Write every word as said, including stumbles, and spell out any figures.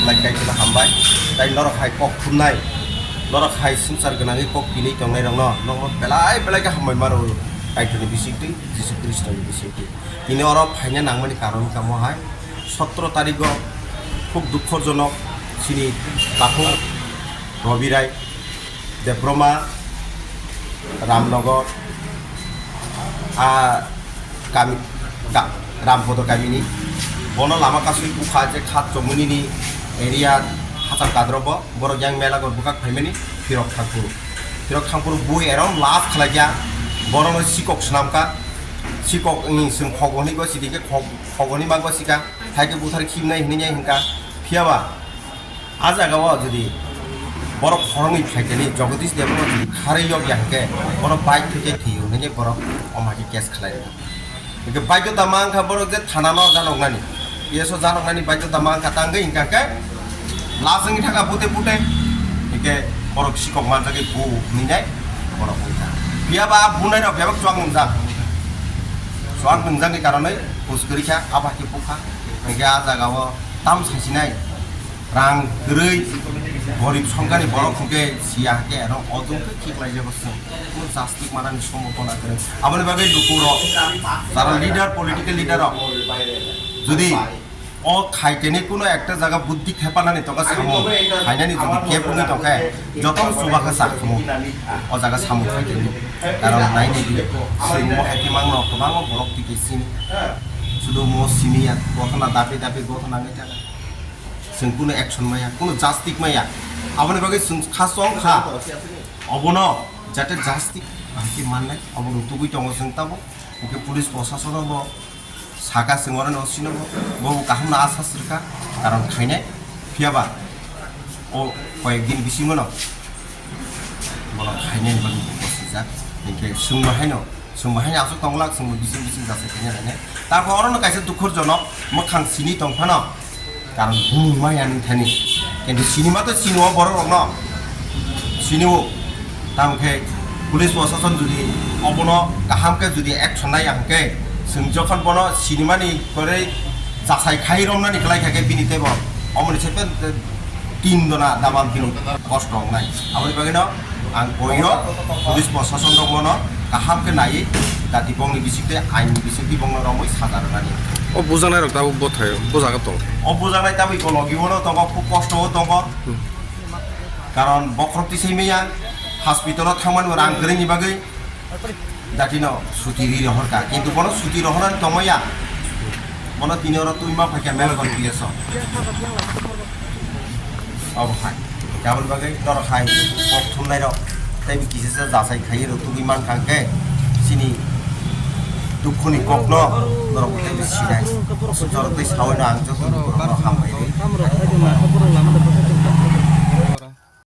Belai kaitor hambai. Tai norok hai kok thumnai, norok hai swngchar gwnangwi kok tinwi tongnairokno nokno belai belai khe hambai maro. Kaitorni bisingtwi, Jisu Khristoni bisingtwi. Tini oro phaina nangmani karon wngkha mo hai sotro tarigo khub dukhojonok chini takhuk Robi Rai, Debroma, Ramnagar, a kami, ka-, Rampodo kamini. Bono lama kasui bukha je khat chomuni ni area hachal kadrobo, borok yang mela gor bwkhak phaimani Phirok Thangphuru. Phirok Thangphuru bui erom last khlaikya, bono sikok swnamkha, sikok wngwi chwng khok hwnwi go sidi khe khok, khok hwnwi ma go sika, hai khe buthar khibnai hwnwi ya hwnkha, phiyaba. A jaga o jodi borok khoroknwi phaikani Jagadish Debbarma jodi kharwi yok ya hwnkhe, bono bike thwi khe thwiyo hwnwi borok omo hai khe case khlai rwkha. Hwnkhe baidhota ma wngkha borok je thana no janoknani, P S o janoknani baidhota ma wngkha, tangwi hwnkha khe last wngwi thangkha pute pute, hwnkhe borok sikok manjagwi bu hwnwi nai borok wngkha. Phiyaba a bunai rok bebak chuak nungjak, chuak nungjakni karonwi hus kwrwi kha, abo hai khe bukha, hwnkhe a jaga o tam saisinai. Rang kwrwi, gorib songkhani borok hwnkhe siya hwnkhe aro ojong khe khiklai jago chwng. Kunu jastik manani sombhabona kwrwi. Aboni bagwi lukurok, jara leader, political leader rok, jodi o khaiteni kuno ekta jaga buddhi thepanani tongkha samung khainani jodi kep wngwi tongkhe, joto chuba khe chakhumu o jaga samung khaiteni. Karon naini di, chwng bo hai khe mangno kwbangma borok tiki sini. Sudu mo siniya, gothona dapi dapi gothona wngwi thangkha. Chwng kunu action maya, kunu jastik maya. Aboni bagwi chwng kha chong kha. Obono jate jastik bahai khe mannai, obo rwtugwi tongo chwng tabuk. Hwnkhe police prosasono bo saka chwng oro no sino bo, bo kaham no asa sirkha, karon khainai. Phiyaba o koyek din bisingo no bono khainani bagwi bo sijak. Hwnkhe chwngbo haino, chwngbo haino aswk tongwlak, chwngbo bising bising jasai khaina hainai. Tarpor orono kaisa dukhorjonok mwkhang sini tongphano, karon bumung maya nung thani. Kintu sinima to sini o borok rokno, sini o. Tamo khe police prosason jodi obono kaham khe jodi action nai ya hwnkhe, chwng jokhon bono sinimani kwrwi jasai khai romnani kwlai kha khe bini teibo omoni se pen tin dona daman bini kosto wngnai. Aboni bagwino ang koyo police prosason rok bono kaham khe nai, jati bongni bisingtwi ain ni bisingtwi bongno romwi saja rwnani. O bujaknai rok tabuk bo thaio, bo jaga tong. O bujaknai tabuk iko logi bono tongo, khub kosto o tongo. Hmm. Karon bokhorok tisai maya hospital o thangmani rang kwrwini bagwi. Jatino suti ri rohorkha, kintu bono suti rohornani tongmaya. Bono tini oro twi ma phaikha mel gon P S o. Obo hai. Aboni bagwi norok hai kok thumnairok tei kisa se jasai khaiwi rw tugwi mankha hwnkhe chini dukhuni kokno norok tei sinai. Norok tei saui no ang joto borokno hambai rwi.